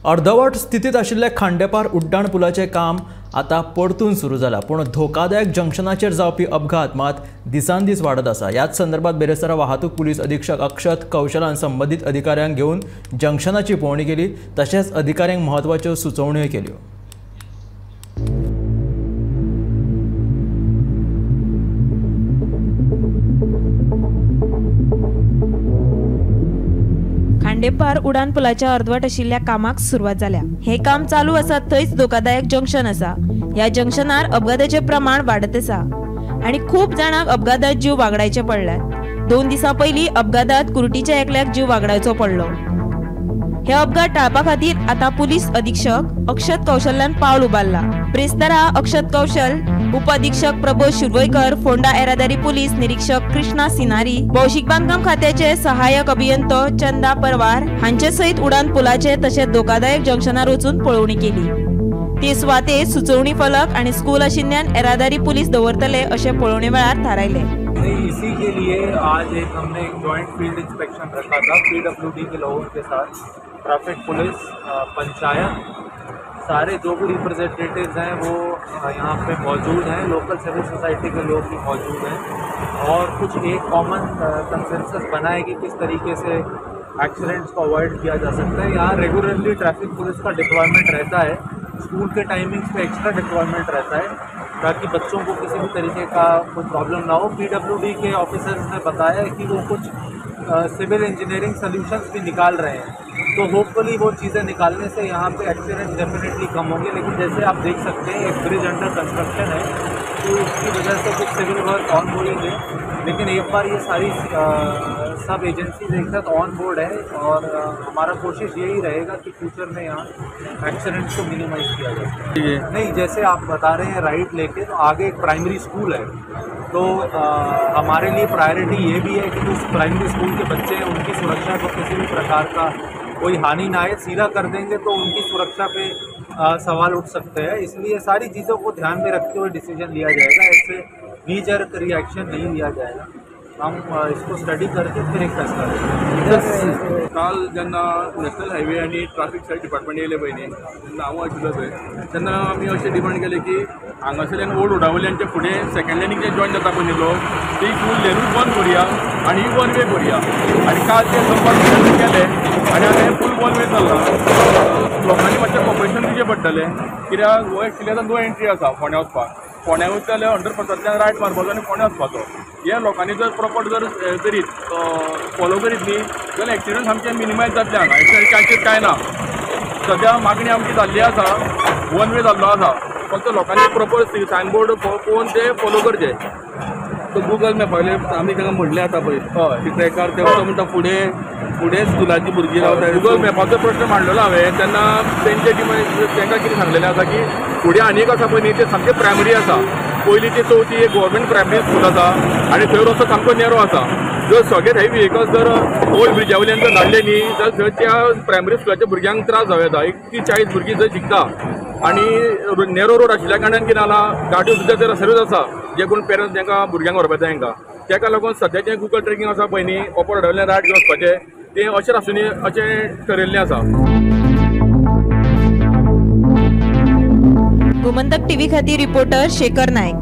अर्धवट स्थितीत आशिल्ले खांडेपार उड्डाण पुलाचें काम आतां परतून सुरू जालां, पूण धोकादायक जंक्शनाचेर जावपी अपघात मात दिसान दीस वाडत आसा. ह्याच संदर्भात बेरेस्तारा वाहतूक पुलीस अधीक्षक अक्षत कौशलान संबंदीत अधिकाऱ्यांक घेवन जंक्शनाची पळोवणी केली, तशेंच अधिकाऱ्यांक म्हत्वाच्यो सुचोवण्यो केल्यो. खांडेपार उडान पुलाच्या अर्धवट आशिल्ल्या कामाक सुरवात जाल्या. हे काम चालू आसा थंयच धोकादायक जंक्शन आसा. ह्या जंक्शनार अपघाताचे प्रमाण वाडत आसा आनी खूब जाणांक अपघातात जीव वागडायचे पडल्यात. 2 दिसां पयलीं अपघातात कुर्टीच्या एकल्याक जीव वागडायचो पडलो. हे अपघात टाळपा खातीर आतां पुलीस अधीक्षक अक्षत कौशल्यान पावल उबारला. ब्रेस्तारा अक्षत कौशल, उप अधीक्षक प्रबोध शिरवयकर, फोंडा येरादारी पुलीस निरीक्षक कृष्णा सिनारी, भौशीक बांदकाम खात्याचे सहाय्यक अभियंतो चंदा परवार हांचे सयत उडान पुलाचे तशेंच धोकादायक जंक्शनार वचून पळोवणी केली. ते सुवातेर सुचोवणी फलक आनी स्कूल आशिल्ल्यान येरादारी पुलीस दवरतले अशें पळोवणे वेळार थारायलें. इसी के लिए आज एक हमने एक जॉइंट फील्ड इंस्पेक्शन रखा था पीडब्ल्यूडी के लोगों के साथ, ट्रैफिक पुलिस, पंचायत, सारे जो भी रिप्रेजेंटेटिव्स हैं वो यहाँ पे मौजूद हैं, लोकल सिविल सोसाइटी के लोग भी मौजूद हैं और कुछ एक कॉमन कंसेंसस बनाए कि किस तरीके से एक्सीडेंट्स को अवॉइड किया जा सकता है। यहाँ रेगुलरली ट्रैफिक पुलिस का डिप्लॉयमेंट रहता है, स्कूल के टाइमिंग्स पे एक्स्ट्रा डिप्लॉयमेंट रहता है ताकि बच्चों को किसी भी तरीके का कोई प्रॉब्लम ना हो। पीडब्ल्यूडी के ऑफिसर्स ने बताया कि वो कुछ सिविल इंजीनियरिंग सॉल्यूशंस भी निकाल रहे हैं, तो होपफुली वो चीज़ें निकालने से यहाँ पे एक्सीडेंट डेफिनेटली कम होंगे। लेकिन जैसे आप देख सकते हैं एक ब्रिज अंडर कंस्ट्रक्शन है, तो उसकी वजह से कुछ सिविल वर्क ऑन गोइंग है, लेकिन एक बार ये सारी सब एजेंसीज एक साथ ऑन बोर्ड है और हमारा कोशिश यही रहेगा कि फ्यूचर में यहाँ एक्सीडेंट्स को मिनिमाइज़ किया जाए। नहीं, जैसे आप बता रहे हैं राइट लेके, तो आगे एक प्राइमरी स्कूल है, तो हमारे लिए प्रायोरिटी ये भी है कि उस प्राइमरी स्कूल के बच्चे हैं उनकी सुरक्षा को किसी भी प्रकार का कोई हानि ना आए। सीधा कर देंगे तो उनकी सुरक्षा पे सवाल उठ सकते हैं, इसलिए सारी चीज़ों को ध्यान में रखते हुए डिसीजन लिया जाएगा, ऐसे नी जर्क रिएक्शन नहीं लिया जाएगा। हम इसको स्टडी करके फिर एक फैसला लेंगे। काल जेन्ना नॅशनल हायवे आनी ट्राफिक सायड डिपार्टमेंट येयले पळय न्ही, तेन्ना हांव आशिल्लो थंय, तेन्ना आमी अशें डिमांड केलें की हांगासरल्यान ओल्ड रोडा वयल्यान फुडें सेकंड लेनीक जे जॉयन जाता पळय न्ही लोक, ती फूल लेनूच बंद करुया आनी वन वे करुया. आनी काल ते संपर्क केले आनी आतां हें फूल वन वे चल्लां. लोकांनी मातशें कॉपरेशन दिवचें पडटलें, कित्याक हो एक्चुली आतां नो एंट्री आसा फोंड्या वचपाक. फोंड्या वयता जाल्यार अंडरपासांतल्यान रायट मारपाचो आनी फोंड्या वचपाचो. हे लोकांनी जर प्रॉपर जर करीत फॉलो करीत न्ही जाल्यार एक्सिडंट सामके मिनिमायज जातले. हांगा एक्सिडंट चान्सीस कांय ना. सद्या मागणी आमची जाल्ली आसा, वन वे जाल्लो आसा, फक्त लोकांनी प्रॉपर सायनबोर्ड पळोवन ते फॉलो करचे. तो गुगल मॅपा वयल्यान आमी तांकां म्हणलें आतां पळय, हय ट्रॅकार ते म्हणटा फुडें फुडें स्कुलाची भुरगीं रावता. गुगल मॅपाचो प्रश्न मांडलेलो हांवें तेन्ना तेंचे तांकां कितें सांगलेलें आसा की फुडें आनी एक आसा पळय न्ही तें सामकें प्रायमरी आसा. पयलीं ती चवथी एक गव्हर्मेंट प्रायमरी स्कूल आसा आनी थंय रस्तो सामको नेरो आसा. जर सगळे थंय व्हेकल्स जर ओल्ड ब्रिजा वयल्यान जर धाडले न्ही जाल्यार थंय त्या प्रायमरी स्कुलाच्या भुरग्यांक त्रास जावं येता. एक 30-40 भुरगीं जर शिकता आनी नेरो रोड आशिल्ल्या कारणान कितें जालां, गाडयो सुद्दां थंय रस्त्यारूच आसा, जे कोण पेरंट्स तांकां भुरग्यांक व्हरपाक जाय तांकां. ताका लागून सद्याचें गुगल ट्रेकिंग आसा पळय न्ही, ओपर रोडा वयल्यान रायट घेवन वचपाचें तें अशें आसून अशें ठरयल्लें आसा. गोमंतक टीव्ही खातीर रिपोर्टर शेखर नायक.